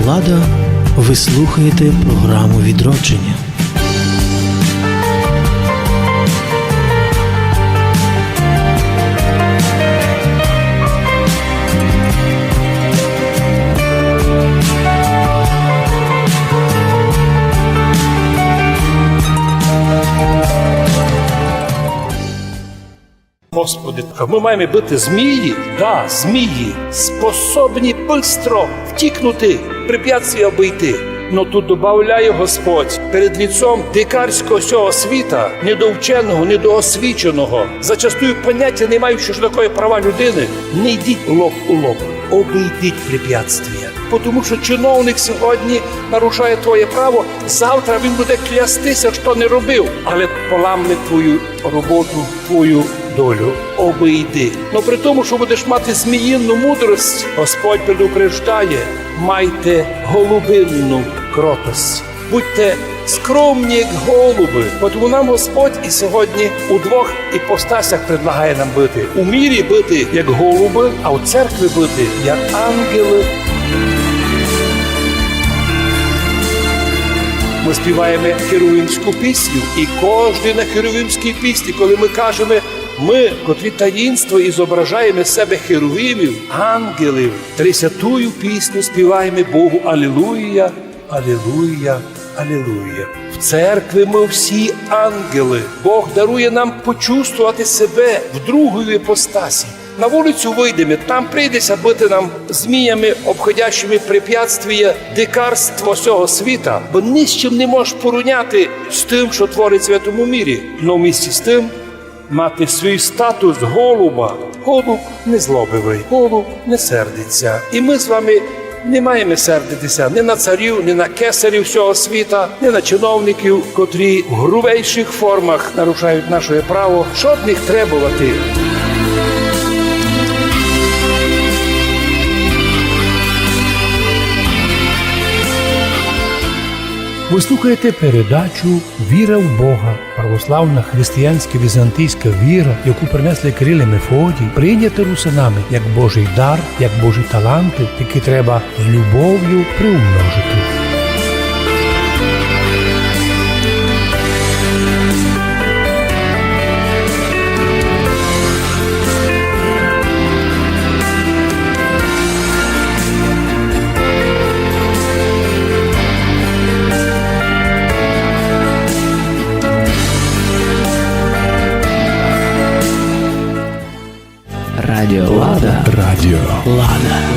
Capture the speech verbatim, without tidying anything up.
Лада, ви слухаєте програму «Відродження». Господи, а мы маєме быти змії? Да, змії, способні быстро втікнути, препятствія обыйти. Но тут добавляє Господь: перед лицом дикарського сього світа, недовченого, недоосвіченого, зачастую понятя не маючого, што такоє права людины, не йдіть лоб у лоб, обыйдіть препятствія. Потому што чиновник сьогодні нарушає твоє право, завтра він буде клясти ся, што не робив, але поламне твою роботу, твою долю. Обыйди. Но при тому, што будеш мати зміїну мудрость, Господь предупреждає: майте голубинну кротость. Будьте скромні, як голубы. Потому нам Господь і сьогодні у двох іпостасях предлагає нам быти. У мірі быти як голубы, а у церкви быти як ангелы. Мы співаєме херувимську пісню, і кождый на херувимській пісні, коли мы кажеме, мы, котрі таїнство ізображаєме з себе херувимів, ангелів, тридцятую пісню співаєме Богу: Алілуя, алілуя, алілуя. В церкви мы всі ангелы. Бог дарує нам почувствовати себе в другій іпостасі. На вулицю выйдеме, там прийде ся быти нам зміями, обходящими препятствія, дикарство сього світа, бо ни з чим не можеш порівняти з тым, што творить ся в этому мірі. Но вместе з тым мати свій статус голуба. Голуб незлобивый, голуб не сердить ся. І мы з вами не маєме сердити ся ні на царів, ні на кесарів сього світа, ні на чиновників, котрі в грубейших формах нарушають наше право, жодних требовати. Вы слухаєте передачу «Віра в Бога». Православна християнська візантійська віра, яку принесли Кирил і Мефодій, прийнята русинами як Божий дар, як Божі таланты, які треба з любов'ю приумножити. Радіо Лада. Радіо Лада.